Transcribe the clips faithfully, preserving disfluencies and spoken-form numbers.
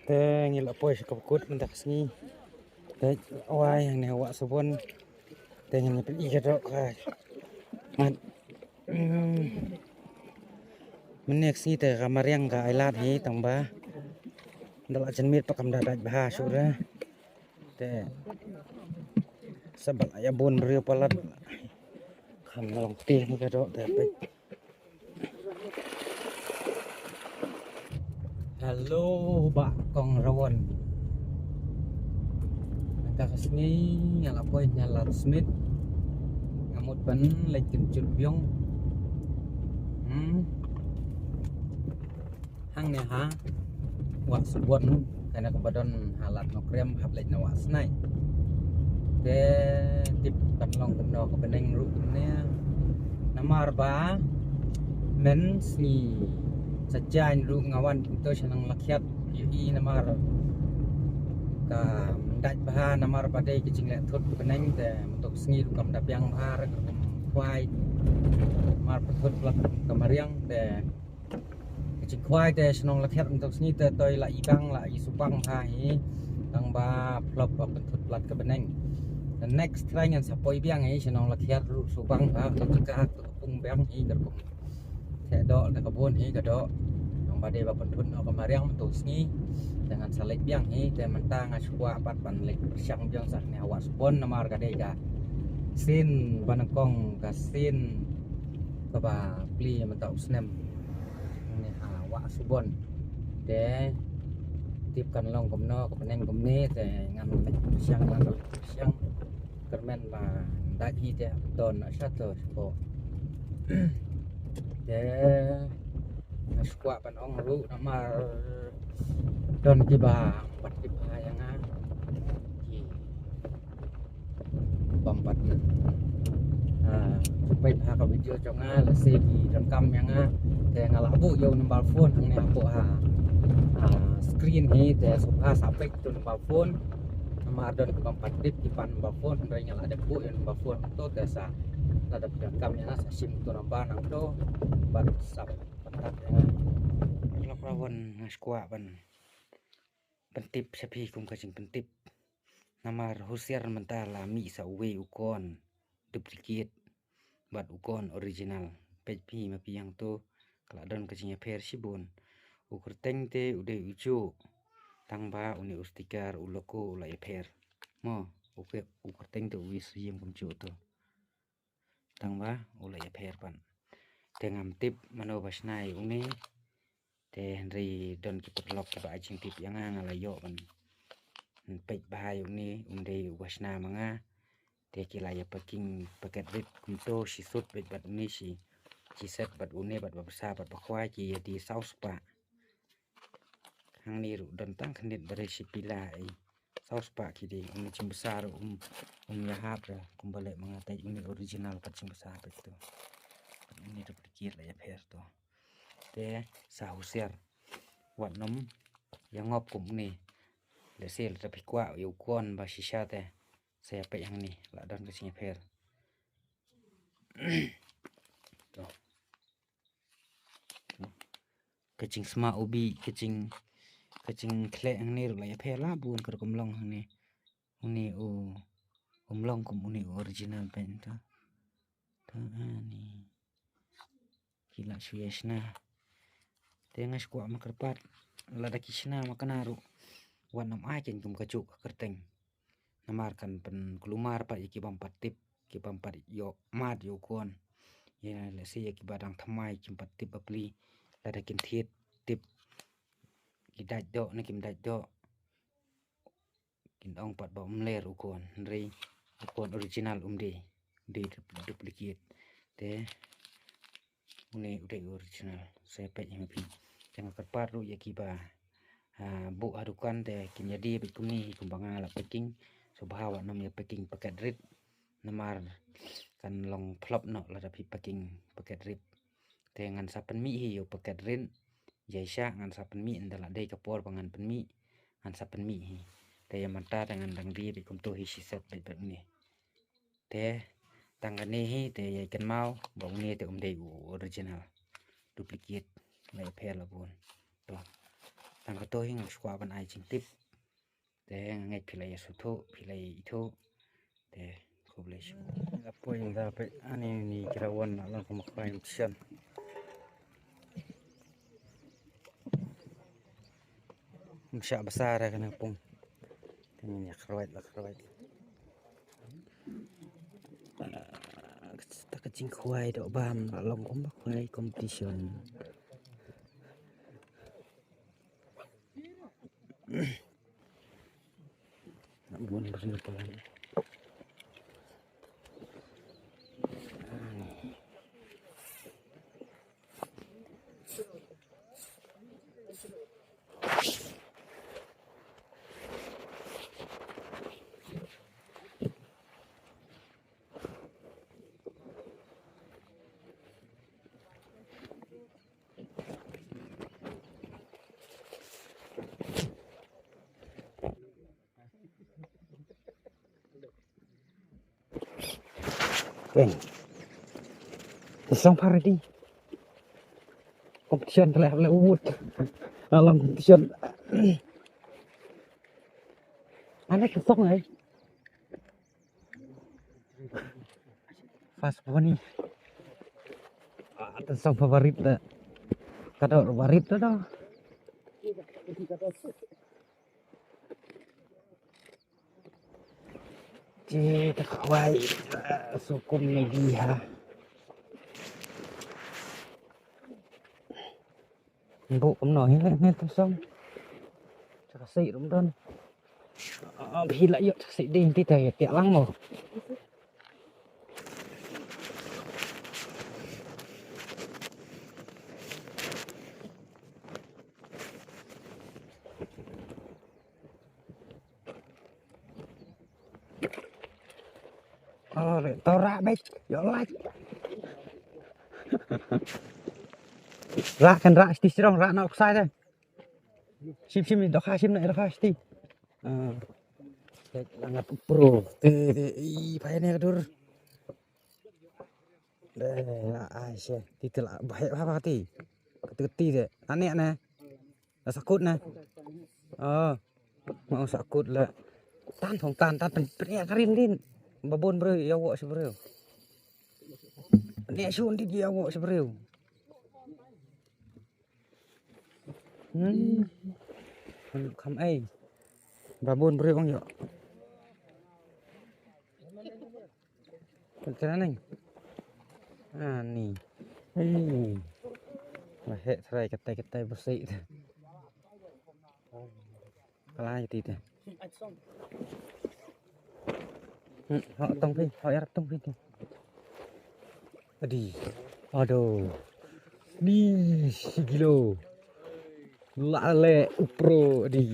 Te ngi la poi sha ka kut mynta ka sngi. Te wai hangne ha Wah Subon. Te ngi la pyn-i ka doh ka. Mat. Hmm. Mynne ka sngi te ka mariang ka ai lad hi tang ba. Nda la jan miet pat kam da dait bha shuh re. Te sa ba la ïa bun briew palat. Kham long kti ni ka doh te peit. Hello Bah Kong Rawon. Mynta ka sngi nga la poi na Lad Smit. Nga mut ban leit kynjut biang. Hmm. Hangne ha Wah Subon, kane kaba don ha Lad Nongkrem hap leit na Wah Snai. Te tip kan long kumno ka bneng ruh kumne. Namar ba mynne sngi Saitjaiñ ruh nga wan kumto sha Nonglakhiat, ïohi namar kam dait bha namar ba dei ka jingleh thut ka bneng, te mynta ka sngi ruh kam da biang bha re, ka kum khwai. Namar pynthut palat ka mariang te ka jingkhwai te sha Nonglakhiat mynta ka sngi te toi la i bang, la i subang bha hi. Tang ba phlop ba pynthut palat ka bneng. The next try ngan sa poi biang hi sha Nonglakhiat ruh subang bha, ka jaka ka pung biang hi ka kum. Te doh na ka bun hi ka doh. Tang ba dei ba pynthut noh ka mariang mynta ka sngi. Te ngan sa leit biang hi, te mynta nga shu kwah pat ban leit pyrshang biang sa hangne ha Wah Subon namar ka dei ka sien ba nyngkong, ka sien kaba plie mynta u snem. Hangne ha Wah Subon. Te tip kan long kumno ka bneng kumne, te ngan leit pyrshang, ngan leit pyrshang. Kyrmen ba dait hi te don na sha to sha ko. Te nga shu kwah ban ong ruh namar don kiba bam pat tip ha ïa nga. Ki bam pat. Ah, peit ha ka video jong nga, lehse ki donkam ïa nga. Te nga la buh ïa u number phone hangne hapoh ha, ah, screen hi, te sngewbha sa peit ïa u number phone. Namar don ki bam pat tip ki pan number phone, hynrei nga la dep buh ïa u number phone to, te sa lada phi donkam ïa nga sa shim ïa u number nangto bad sa contact ïa nga. Lok Rawon, nga shu kwah ban pyntip sha phi kum ka jingpyntip. Namar husiar mynta la mih sa uwei u khon duplicate bad u khon original. Peit phi ma phi hangto ka la don ka jingïapher shibun. U kyrteng te u dei u juh, tang ba une u sticker u logo u la ïapher. Mo, u ke-, u kyrteng te u ïasyriem kum juh to. Tang ba u la ïapher pat. Te ngam tip mano ba shna ïa une. Te hynrei don ki paralok kiba ai jingtip ïa nga, nga la ïoh ban peit bha ïa une, um dei uba shna ma nga. Te ki la ïa packing packet rit kumto, shi suit bad, bad une shi, shi set bad une bad ba bsa bad ba khwai ki ïa die saw spah. Hangne ruh don tang khyndiat ba dei shi pila ei. Saw spah ki die, une jingbsa ruh um, um ïahap re kumba leh ma nga, te une original pat jingbsa pat to. Une duplicate la ïapher to. Te sa husiar wat nym ïangop kum une. Lehse lada phi kwah ïa u khon ba shisha te sa ïa peit hangne, la don ka jingïapher. To. Ka jingsma u bih, ka jing, ka jingkhleh hangne ruh la ïapher la bun, ka rukom long hangne. Une u, um long kum une u original pen to. To ani. Ki la shu ïa shna. Te nga shu kwah ma kyrpad lada ki shna ma kane ruh, wat nym ai keiñ kum kajuh ka kyrteng. Namar kan pynkulmar pat ïa ki bym pat tip, ki bym pat ïoh mad ïa u khon. Ïa lehse ïa kiba dang thymmai kim pat tip bapli, lada kin thied tip ki dait doh ne kim dait doh, kin ong pat ba um ler u khon, hynrei u khon original um dei, dei duplicate. Te une u dei original, sa peit ïa ma phi. Te nga kyrpad ruh ïa kiba, ah, buh ha dukan te kin ïa die beit kumne hi kumba nga la packing. Sngewbha wat nym ïa packing packet rit. Namar kan long phlop noh lada phi packing packet rit. Te ngan sa pynmih hi ïa u packet rit. Ïa sha ngan sa pynmih, ynda la dei ka por ba ngan pynmih, ngan sa pynmih hi. Te ïa mynta te ngan dang die beit kumto hi, shi set beit bad une. Te tang kane hi te ïa kynmaw ba une te um dei u original, duplicate la ïapher la bun. To. Tang kato hi nga shu kwah ban ai jingtip. Te nga ngeit phi la ïa sngewthuh, phi la ïa ithuh. Te khublei shibun. Nga poi nga da peit ani ni ki la wan na long kum khwai ym shen. Ym shah basa ra kane ka pung. Te ngin ïa khrwait la khrwait. Ah, ta ka jingkhwai doh bam la long kum ba khwai competition. Bun briew pala. Keng. Te song pha ready. Competition te leh leh wut. Alang competition. Ane te song ai. Fast bunny. Ah, te song pha barit da. Ka dor barit da da. Te ta khwai, ah, sukum ne gi ha. Buk kumno hi ne, ne tu song. Chak si rum don. Ah, phi la ïoh chak si ding ti ta ïa tiak lang mo. Oh, to rah bek, ïoh lait. Rah kan rah sti srong, rah na oksai de. Shim shim dohkha shim na dohkha sti. Ah. Bek langat pro. Te te i pai ne dur. De ai she. Ti te la bahek ha ba ti. Kati kati de. Ane ane. La sakut na. Oh. Mau sakut la. Tan phong tan tan pen pen ïa karin din. Babun briew ïa wok shi briew. Pen ïa shun dit ïa wok shi briew. Hmm. Kam ai. Babun briew ong ïa. Kena neng. Ani. Hei. Lah hek serai ketai ketai bersih. Kalah je ti te. Hmm, hok tong phi, hok ïarap tong phi te. Adi. Aduh. Ni shi kilo. Lah le upro adi.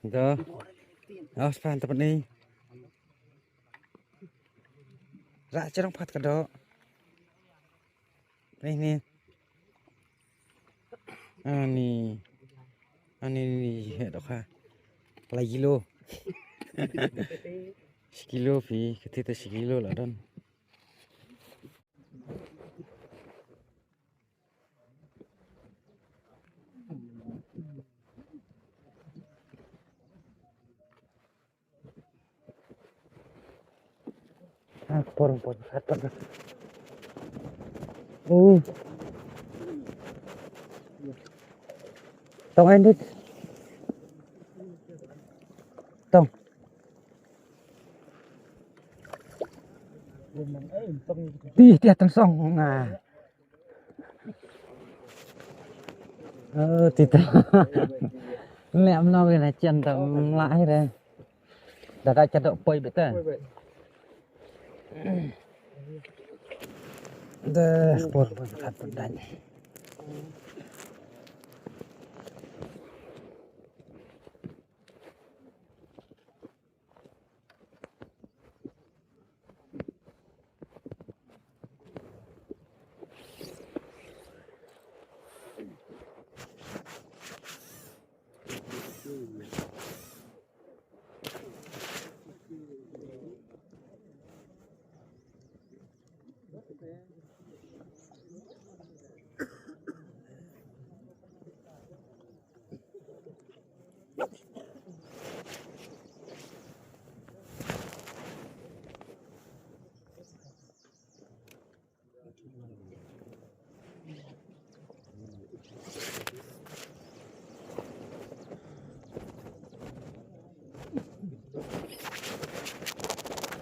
Dah. Awas pan tepat ni. Rak cerong pat kedok. Ni ni. Ani. Ani ni he dok ha. Lai kilo. Shi kilo phi, kati ta shi kilo lah don. Ah, por, por, por, por. Oh. Tong endit. Tong. Ti, ti atan song. Nah. Ơ, ti ta. Lẹ mno kena chen ta mla ai re. Da ka cha dok poi beta. Da por por khat por dan.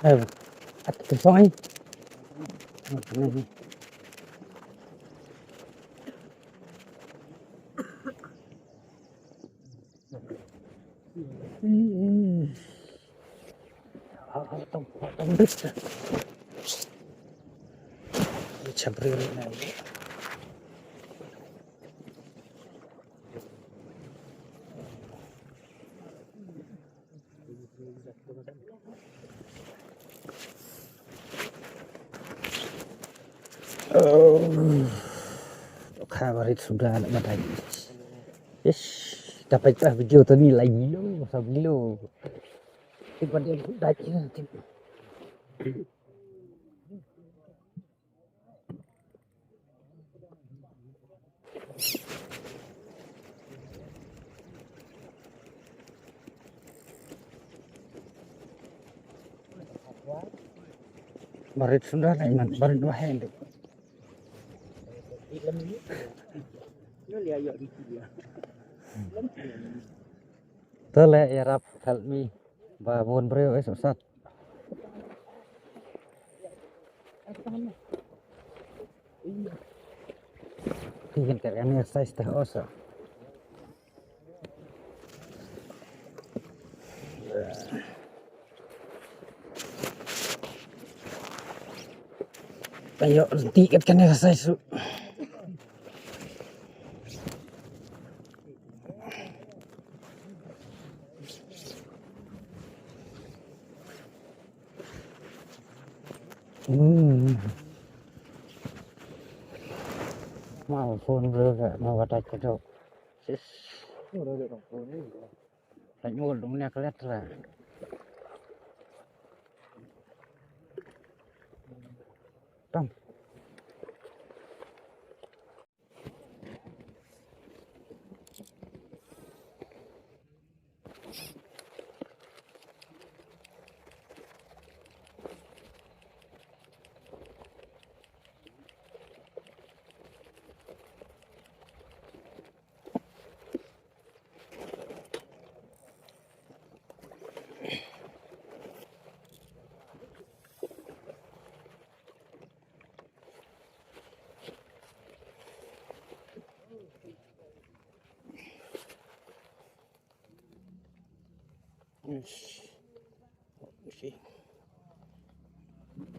Eh, at tu song ai. Hmm. Ah, ah, tong, ah, tong bit. Ni champriri na. Oh. Ka barit suda na matai. Ish, dapat tah video tu ni lagi lo, masa bilo. Tiba dia dah. Barit suda na iman, barit wahai ndu. Tole yarap help me. Ba bun briew eh sat. Ki kan kat kan exercise tah osa. Ayo, ti kat kan exercise. Hmm. Mau phone bro ka mau batai ka dok. Sis. Lait mul dong nia klet la. Tam. Yes. Okay.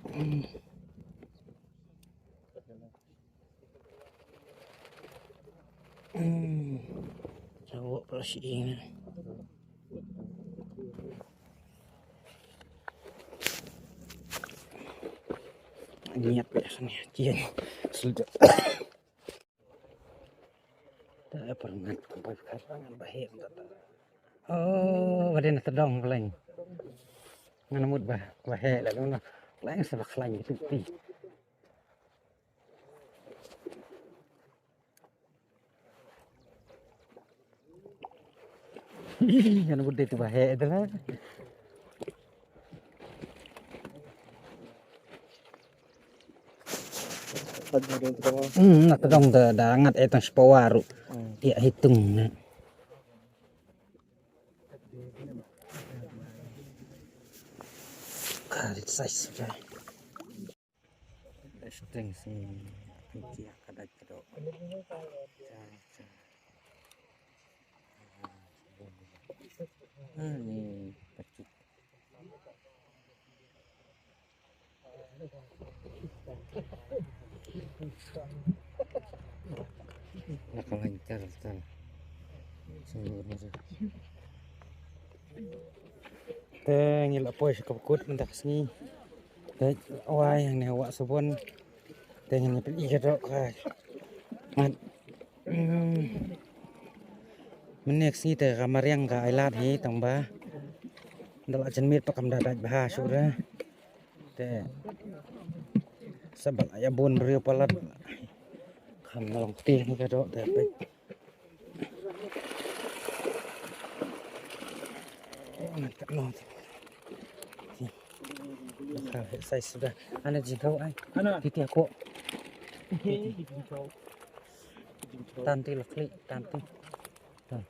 Hmm. Hmm. Jauh pula si ini. Niat biasa ni, cie. Sudah. Ta pyrngat kumpai pyrngat ba heh ta. Oh, ba dei na tdong pleng. Ngan mut ba, ba heh la dong na. Pleng sa ba khlaiñ ti ti. Ngan mut dei tu ba heh tu la. Hmm, na tdong da, da ngat eh tang spawa ruh. Hmm. Ïa hitung na. Ka rit size ka. String si kia ka dait ka dok. Cha, cha. Ah, ni pacik. Naka lancar tal. Te ngi la poi sha ka kut mynta ka sngi. Te wai hangne wah sabon. Te ngi pyn-i ka dok ka. Mat. Hmm. Mynne ka sngi te ka mariang ka ai lad hi tang ba. Nda la jan miet pa kam da dait bha shuh re. Te sa ba la ïa bun briew palat. Kham na long kti ni ka dok te peit. Ngan kat noh te. Ka heh size suda. Ana jingkau ai. Ana. Titi aku. Jingkau. Jingkau. Tanti la klik, tanti. Tan.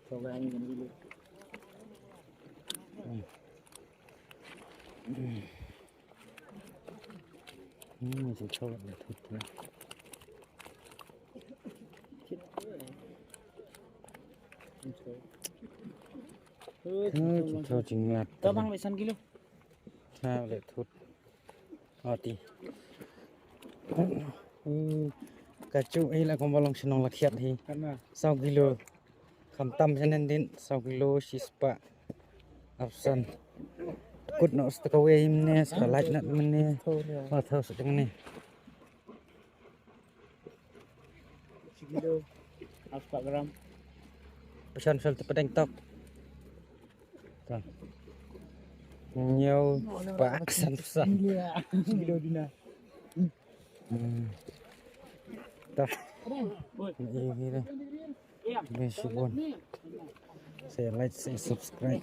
Kau ai ngan dulu. Hmm. Hmm, jingthaw la thut na. Hmm, jingthaw jinglat. Tang bang le san kilo. Ha, la thut. Ati. Hmm, ka chu ei la kumba long shnong la khiat hi. Saw kilo. Khamtam shaneng din saw kilo shispah arphew san. Kut noh sa kawei mynne, sa lait nat mynne. Ba thaw sa mynne. Shi kilo arphew gram. Pashan sal te padeng tok. Ta. Hynñiew spah san phew san. Shi kilo dina. Hmm. Ta. Ni ni ni. Ni shibun. Share, like, share, subscribe.